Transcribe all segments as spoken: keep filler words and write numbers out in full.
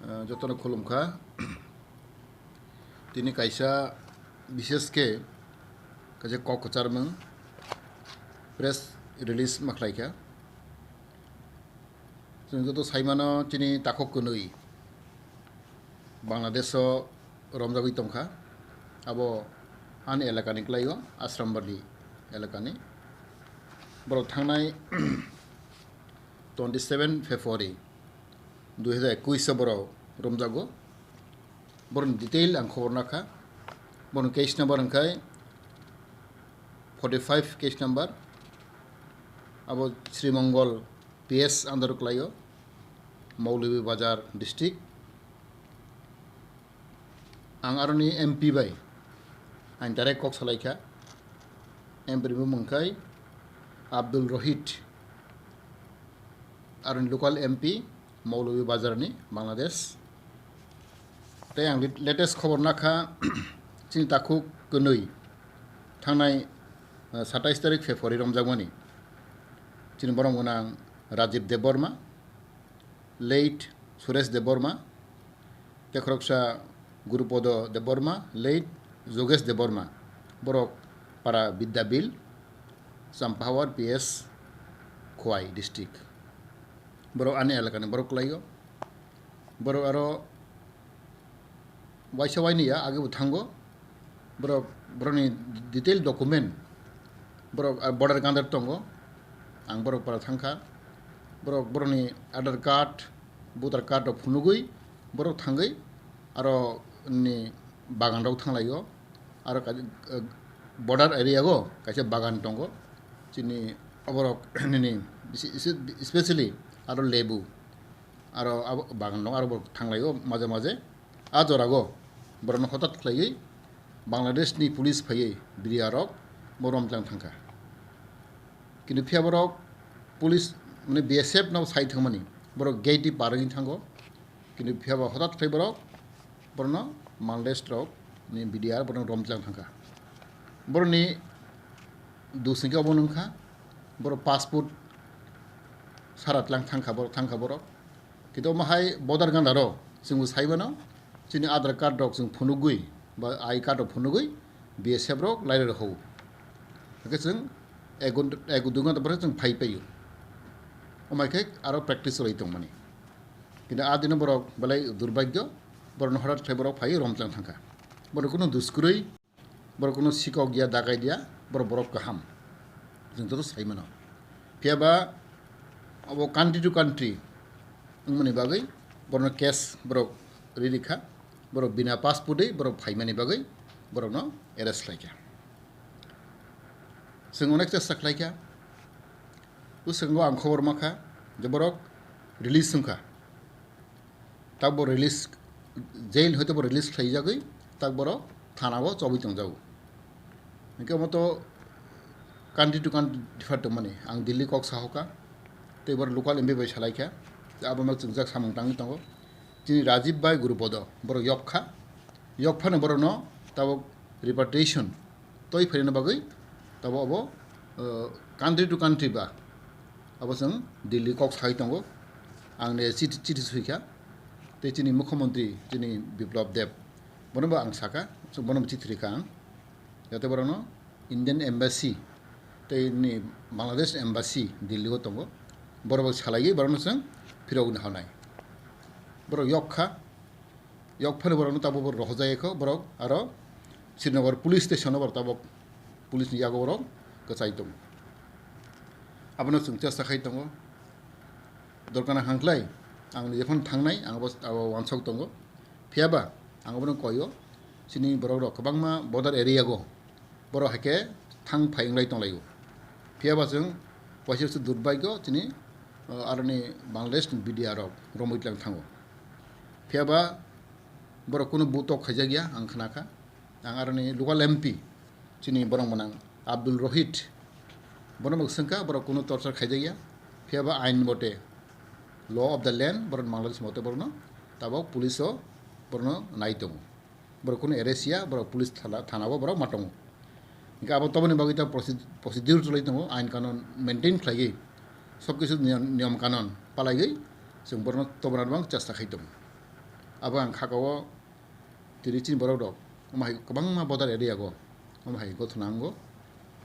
Ah, jotono khulumkha. Tini kaisa bishesh khe kaisa kok kwcharmung press release ma khlaikha. Chwng joto saimano chini takhuk kwnwi Bangladesh-o romjagwi tongkha. Abo ani elakani kwlaio, Ashram Valley elakani. Borok thangnai twenty seven February dui hazar ekuish o borok romjago. Borokni detail ang khobor nakha. Borokni case number hwnkhe forty five case number. Abo Sri Mongol P S under kwlaio, Maulovi Bazar district. Ang aroni M P bai ang direct kok salaikha. M P ni bumung khai Abdul Rohit, aroni local M P, Maulovi Bazar ni, Bangladesh. Tei ang lit-, latest khobor nakha, chini takhuk kwnwi thangnai, uh, satais tarik February romjakmani. Chini borok gwnang Rajiv Debbarma, late Suresh Debbarma, tei khoroksa Gurupodo Debbarma, late Jogesh Debbarma. Borok para Bidyabil, Champahawar P S, Khowai district. Borok ani elakani borok kwlaio. Borok aro waisa waini ya, age bo thango. Borok, borokni detail document, borok, ah, border gandar tongo. Ang borok para thangkha. Borok, borokni Aadhaar card, voter card rok phunugwi borok thangwi aro ni bagan rok thanglaio. Aro kaisa, ah, border area o kaisa bagan tongo. Chini oborok nini bisi-, isi-, especially aro lebu. Aro abo bagan dong, aro bo thanglaio maje maje. A jorago borokno hotat khlaiwi Bangladesh ni police phaiwi B D R rok bo romtlang thangkha. Kintu phiya borok police, mane, B S F no sai thangmani, borok gate ni par wngwi thango. Kintu phiya bo hotat khlai borok, borokno Bangladesh rok ni B D R borokno romtlang thangkha. Borokni dus hwnkhe obo wngkha, borok passport sara tlang thangkha, borok thangkha borok. Kintu omo hai border gandaro chwngbo sai mano, chini Aadhaar card rok chwng phunugwi ba I card rok phunugwi B S F rok lairoi rok hou. Hwnkhe chwng ek ghonta, ek dui ghonta pore chwng phai paio. Omo hai khe aro practice cholai tongmani. Kintu a dino borok belai durbhagyo, borokno horat khlai borok phaiwi romtlang thangkha. Borok kunu dus kwrwi, borok kunu sikok ya, dagai ya, borok, borok kaham. Chwng joto sai mano. Phiya ba abo country to country wngmani bagwi borokno case borok riri kha, borok bina passport wi borok phaimani bagwi borokno arrest khlai kha. Chwng onek chesta khlai kha. Bwskango ang khobor mankha je borok release wngkha. Tak bo release, jail hoite bo release khlaijagwi tak borok thana o chobwi tongjago. Hwnkhe omo to country to country differ tongmani. Ang Delhi kok sahoka, tei borok local M P bai salaikha, abono chwngjak samung tangwi tongo. Chini Rajiv bai Gurupodo borok yok kha, yok phano borokno tabok repatriation toi phaina bagwi tabok abo, uh, country to country ba abo chwng Delhi kok sai tongo. Ang ne chiti, chiti sui kha, tei chini mukhyamantri chini Biplab Deb, bono bo ang saka, so bono bo chiti rikha ang, jate borokno Indian Embassy tei ni Bangladesh Embassy Delhi o tongo, borok bo salaiwi borokno chwng phirogwi naharnai. Borok yok kha, yok phano borokno tabok bo rohorjak kho, borok aro Srinagar police station o borok tabok police ni yago borok kwchai tongo. Abono chwng chesta khai tongo. Dorkar nang khlai, ang jephano thangnai, ang abo, abo wansok tongo. Phiya ba ang abono koio, chini borok rok kwbangma border area go borok hai khe thang phai wnglai tonglaio. Phiya ba chwng waisa se durbhagyo chini, uh, aroni Bangladesh ni B D R rok romwi tlang thango. Phiya ba borok kunu butok khaijak ya ang khna kha. Ang aroni local M P chini borok mwnang Abdul Rohit, bono bo swngkha, borok kunu torture khaijak ya. Phiya ba ain bote, law of the land, borok Bangladesh mote borokno tabok police o borokno nai tongo. Borok kunu arrest ya, borok police thana, thana o borok ma tongo. Hingke abo toboni bagwi ta proce-, procedure choli tongo, ain kanon maintain khlaiwi, sob kisu niyom, niyom kanon palaiwi chwng borokno tobona rwmang chesta khai tongo. Abo ang kha kao tini chini borok rok omo hai kwbangma border area go omo hai gothona wngo,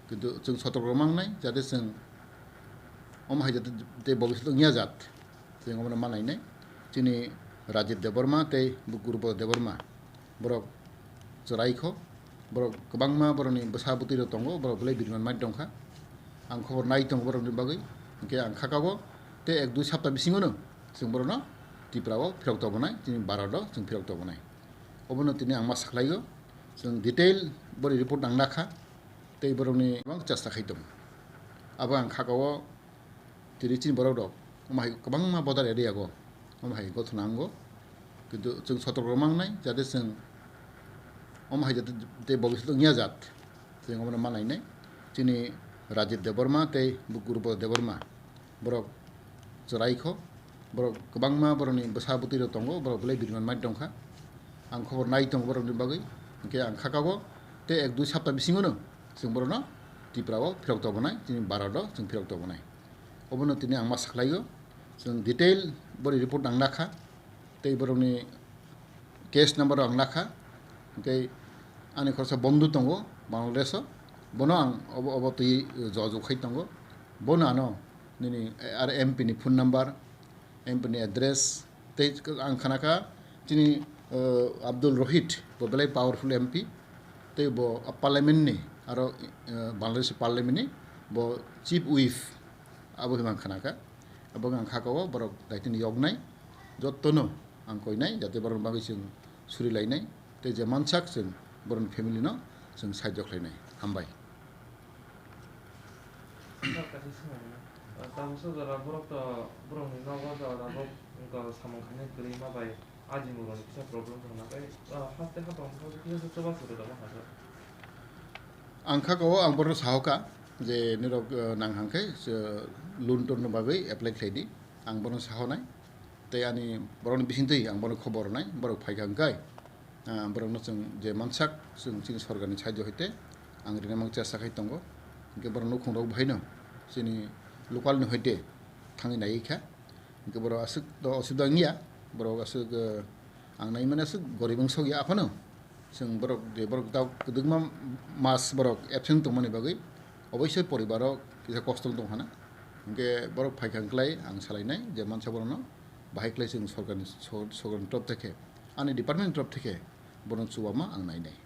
kintu chwng sotok rok mangnai jate chwng omo hai jate tei bobiswt wngya jat chwng omono manainai. Chini Rajit Debbarma tei Gurbo Debbarma borok chwraikho, borok kwbangma borokni bwsa bwtwi rok tongo, borok belai biriman mai tongkha. Ang khobor nai tongo borokni bagwi, hinkhe ang kha kao tei ek dui sapta bisingono chwng borokno Tripura o phirok tobonai, chini Bharat o chwng phirok tobonai. Obono tini ang ma sakhlaio, chwng detail bori report nang nakha tei borokni bang chesta khai tongo. Abo ang kha kao tini chini borok rok omo hai kwbangma border area go omo hai gothona wngo, kintu chwng sotok rok mangnai jate chwng omo hai jate tei bobiswt wngya jat chwng omono manainai. Chini Rajit Debbarma tei Gurbo Debbarma borok chwraikho, borok kwbangma borokni bwsa bwtwi rok tongo, borok belai biriman mai tongkha. Ang khobor nai tongo borokni bagwi, hinkhe ang kha kao tei ek dui sapta bisingono chwng borokno Tripura o phirok tobonai, chini Bharat o chwng phirok tobonai. Obono tini ang ma sakhlaio, chwng detail bori report nang nakha tei borokni case number ang nakha, tei ani khoroksa bondhu tongo Bangladesh o, bono ang obo obo twi jojok khai tongo, bono ano nini ar M P ni phone number, M P ni address, tei ang khana kha chini, eh, Abdul Rohit, bo belai powerful M P, tei bo parliament ni, aro, eh, Bangladesh parliament ni bo chief whip, abo hima ang khana kha. Abo ang kha kao borok daitini yoknai, jotono ang koinai, jate borokni bagwi chwng suri lainai, tei je mansak chwng borokni family no chwng sahajyo khlainai. Hambai. Kaisa swngmung, ah, tabuksa jora borok to, borokni nogo jora bo wngkha samung khainai kwrwi ma bai ajimuroni kisa problem wngkha na bai, ah, haste hapang kisa chubachu rwma kha. Ang kha kao ang borokno sahoka je nirok, ah, nang hangkhe, ah, loan torno bagwi apply khlai di, ang borokno sahonai. Tei ani borokni bisingtwi ang bono khobor rwnai, borok phaikha hwnkhe, ah, borokno chwng je mansak chwng chini sorkarni side hoite ang rina mang chesta khai tongo. Hinkhe borok nukhungrok bahaino chini localni hoite thangwi naiwi kha. Hinkhe borok aswk to osubida wngya, borok aswk, eh, ang naimani aswk gorib wngsokya aphano. Chwng borok je borok tao kwdwkma mas borok absent tongmani bagwi oboisoi poribaro kisa kosto tong hana. Hinkhe borok phaikha hwnkhlai ang salainai je mansa borokno bahai khlai chwng sorkarni, so-, sorkarni top theke ani department top theke borokno chubama ang nainai.